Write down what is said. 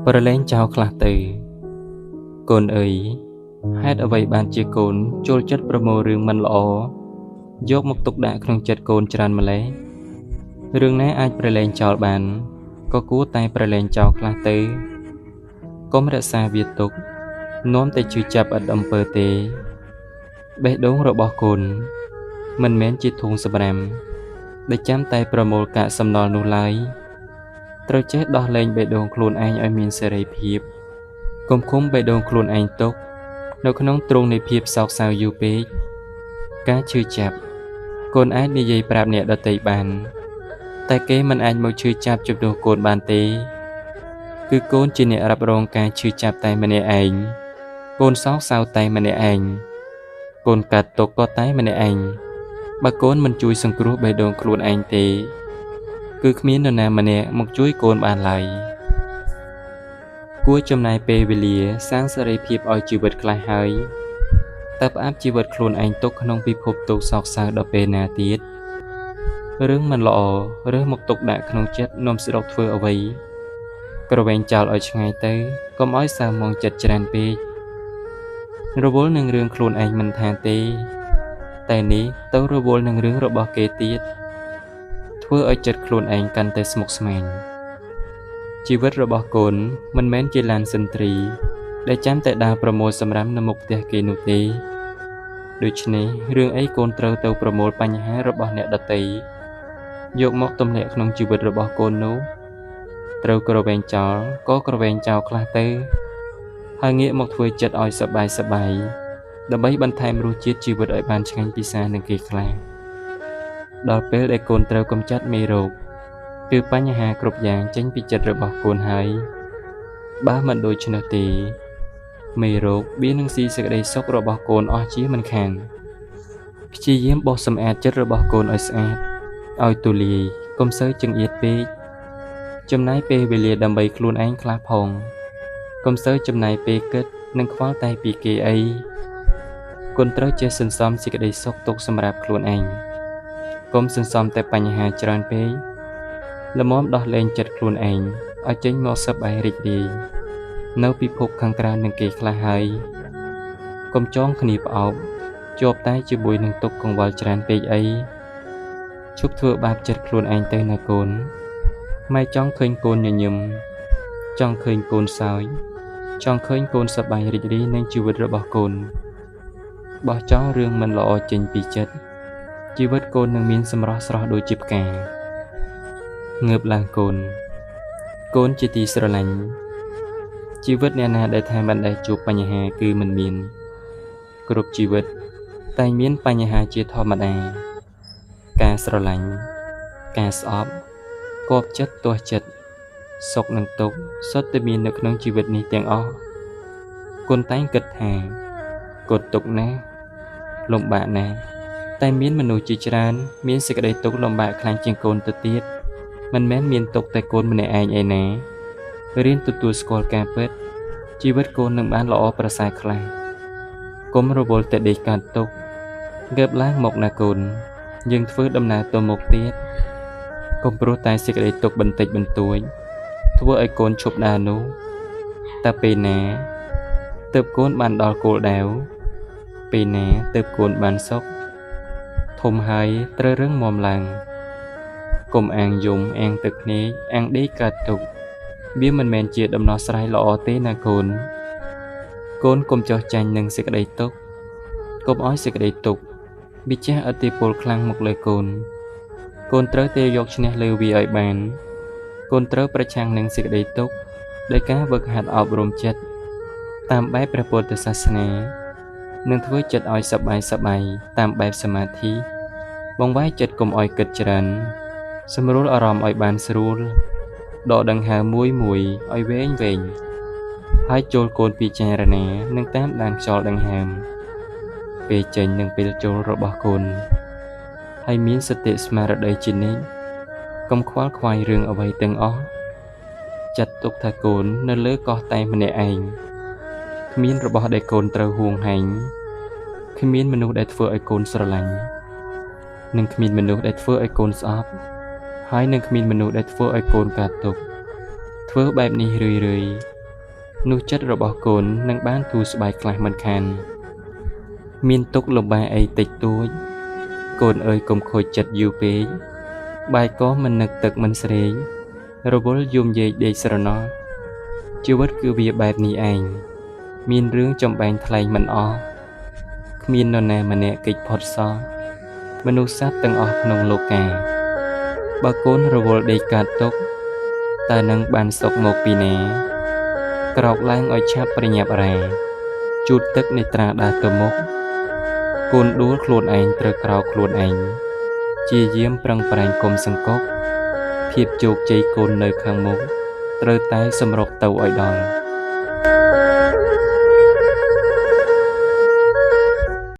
ប្រលែងចោលខ្លះទៅកូនអើយហេតុអ្វីបានជាកូនចូលចិត្តប្រមូលរឿងមិនល្អយកមកទុកដាក់ក្នុងចិត្តកូនច្រើនម្ល៉េះរឿងណាអាចប្រលែងចោលបានក៏គួរតែប្រលែងចោលខ្លះទៅកុំរក្សាវាទុកនាំតែឈឺចាប់ឥតអំពើទេបេះដូងរបស់កូនមិនមែនជាធុងសំរាមដែលចាំតែប្រមូលកាកសំណល់នោះឡើយត្រូវចេះដោះលែងបេះដូងខ្លួនឯងឲ្យមានសេរីភាពកុំឃុំបេះដូងខ្លួនឯងទុកនៅក្នុងទ្រុងនៃភាពសោកសៅយូរពេកការឈឺចាប់កូនអាចនិយាយប្រាប់អ្នកដទៃបានតែគេមិនអាចមកឈឺចាប់ជំនួសកូនបានទេគឺកូនជាអ្នករ៉ាប់រងការឈឺចាប់តែម្នាក់ឯងកូនសោកសៅតែម្នាក់ឯងកូនកាត់ទុកក៏តែម្នាក់ឯងបើកូនមិនជួយសង្គ្រោះបេះដូងខ្លួនឯងទេគឺគ្មាននរណាម្នាក់មកជួយកូនបានឡើយគួរចំណាយពេលវេលាសាងសេរីភាពឲ្យជីវិតខ្លះហើយតើផ្អាប់ជីវិតខ្លួនឯងទុកក្នុងពិភពទុក្ខសោកសៅដល់ពេលណាទៀតរឿងមិនល្អរើសមកទុកដាក់ក្នុងចិត្តនាំស្រុកធ្វើអ្វីក្រវែងចោលឲ្យឆ្ងាយទៅកុំឲ្យសើមងចិត្តច្រើនពេករវល់នឹងរឿងខ្លួនឯងមិនថាទេតែនេះទៅរវល់នឹងរឿងរបស់គេទៀតធ្វើឲ្យចិត្តខ្លួនឯងកាន់តែស្មុគស្មាញជីវិតរបស់កូនមិនមែនជាឡានសិនត្រីដែលចាំតែដើរប្រមូលសម្រាមនៅមុខផ្ទះគេនោះទេដូច្នេះរឿងអីកូនត្រូវទៅប្រមូលបញ្ហារបស់អ្នកដទៃយកមកទម្លាក់ក្នុងជីវិតរបស់កូននោះត្រូវក្រវែងចោលក៏ក្រវែងចោលខ្លះទៅហើយងាកមកធ្វើចិត្តឲ្យសប្បាយសប្បាយដើម្បីបន្ថែមរសជាតិជីវិតឲ្យបានឆ្ងាញ់ពិសានឹងគេខ្លះដល់ពេលដែលកូនត្រូវកម្ចាត់មេរោគគឺបញ្ហាគ្រប់យ៉ាងចេញពីចិត្តរបស់កូនហើយបើមិនដូច្នោះទេមេរោគវានឹងស៊ីសេចក្តីសុខរបស់កូនអស់ជាមិនខានព្យាយាមបោសសម្អាតចិត្តរបស់កូនឲ្យស្អាតឲ្យទូលាយកុំសូវចង្អៀតពេកចំណាយពេលវេលាដើម្បីខ្លួនឯងខ្លះផងកុំសូវចំណាយពេលគិតនិងខ្វល់តែពីគេអីកូនត្រូវចេះសន្សំសេចក្តីសុខទុក្ខសម្រាប់ខ្លួនឯងកុំសន្សំតែបញ្ហាច្រើនពេកល្មមដោះលែងចិត្តខ្លួនឯងឲ្យចេញមកសប្បាយរីករាយនៅពិភពខាងក្រៅនឹងគេខ្លះហើយកុំចងគ្នាផ្អោបជាប់តែជាមួយនឹងទុក្ខកង្វល់ច្រើនពេកអីឈប់ធ្វើបាបចិត្តខ្លួនឯងទៅណាកូនម៉ែចង់ឃើញកូនញញឹមចង់ឃើញកូនសើចចង់ឃើញកូនសប្បាយរីករាយនឹងជីវិតរបស់កូនបោះចោលរឿងមិនល្អចេញពីចិត្តជីវិតកូននឹងមានសម្រស់ស្រស់ដូចជាផ្កាងើបឡើងកូនកូនជាទីស្រឡាញ់ជីវិតអ្នកណាដែលថាមិនដែលជួបបញ្ហាគឺមិនមានគ្រប់ជីវិតតែមានបញ្ហាជាធម្មតាការស្រឡាញ់ការស្អប់គប់ចិត្តទាស់ចិត្តសុខនិងទុក្ខសុទ្ធតែមាននៅក្នុងជីវិតនេះទាំងអស់កូនតែងគិតថាកូនទុក្ខណាស់លំបាកណាស់តែមានមនុស្សជាច្រើនមានសេចក្តីទុក្ខលំបាកខ្លាំងជាងកូនទៅទៀតមិនមែនមានទុក្ខតែកូនម្នាក់ឯងឯណារៀនទទួលស្គាល់ការពិតជីវិតកូននឹងបានល្អប្រសើរខ្លះកុំរវល់តែដេកកាត់ទុក្ខងើបឡើងមកណាកូនយើងធ្វើដំណើរទៅមុខទៀតកុំព្រោះតែសេចក្តីទុក្ខបន្តិចបន្តួចធ្វើឲ្យកូនឈប់ដើរនោះតែពេលណាទើបកូនបានដល់គោលដៅពេលណាទើបកូនបានសុខធំហើយត្រូវរឹងមាំឡើងកុំអាងយំអាងទឹកភ្នែកអាងដេកកាត់ទុក្ខវាមិនមែនជាដំណោះស្រាយល្អទេណាកូនកូនកុំចោះចាញ់នឹងសេចក្តីទុក្ខកុំឲ្យសេចក្តីទុក្ខវាជះឥទ្ធិពលខ្លាំងមកលើកូនកូនត្រូវតែយកឈ្នះលើវាឲ្យបានកូនត្រូវប្រឆាំងនឹងសេចក្តីទុក្ខដោយការហ្វឹកហាត់អប់រំចិត្តតាមបែបព្រះពុទ្ធសាសនានិងធ្វើចិត្តឲ្យសប្បាយសប្បាយតាមបែបសមាធិបង្វែរចិត្តកុំឲ្យគិតច្រើនសម្រួលអារម្មណ៍ឲ្យបានស្រួលដកដង្ហើមមួយមួយឲ្យវែងវែងហើយចូលកូនពិចារណានិងតាមដានខ្យល់ដង្ហើមពេលចេញនិងពេលចូលរបស់កូនហើយមានសតិស្មារតីជានិច្ចកុំខ្វល់ខ្វាយរឿងអ្វីទាំងអស់ចាត់ទុកថាកូននៅលើកោះតែម្នាក់ឯងគ្មានរបស់ដែលកូនត្រូវហួងហែងគ្មានមនុស្សដែលធ្វើឲ្យកូនស្រឡាញ់និងគ្មានមនុស្សដែលធ្វើឲ្យកូនស្អប់ហើយនឹងគ្មានមនុស្សដែលធ្វើឲ្យកូនកើតទុក្ខ ធ្វើបែបនេះរឿយៗនោះចិត្តរបស់កូននឹងបានធូរស្បើយខ្លះមិនខានមានទុក្ខលំបាកអីតិចតួចកូនអើយកុំខូចចិត្តយូរពេកបែកក៏មិននឹកទឹកមិនស្រេករវល់យំយាយដេកស្រណោះជីវិតគឺវាបែបនេះឯងមានរឿងចំបែងថ្លែងមិនអស់គ្មាននរណាម្នាក់គេចផុតសោះមនុស្សសត្វទាំងអស់ក្នុងលោកាបើកូនរវល់ដេកកើតទុក្ខតើនឹងបានសុខមកពីណាក្រោកឡើងឲ្យឆាប់ប្រញាប់រាជូតទឹកនេត្រាដើរទៅមុខកូនដួលខ្លួនឯងត្រូវក្រោកខ្លួនឯងជាយាមប្រឹងប្រែងកុំសង្កុកភាពជោគជ័យកូននៅខាងមុខត្រូវតែសម្រុកទៅឲ្យដល់។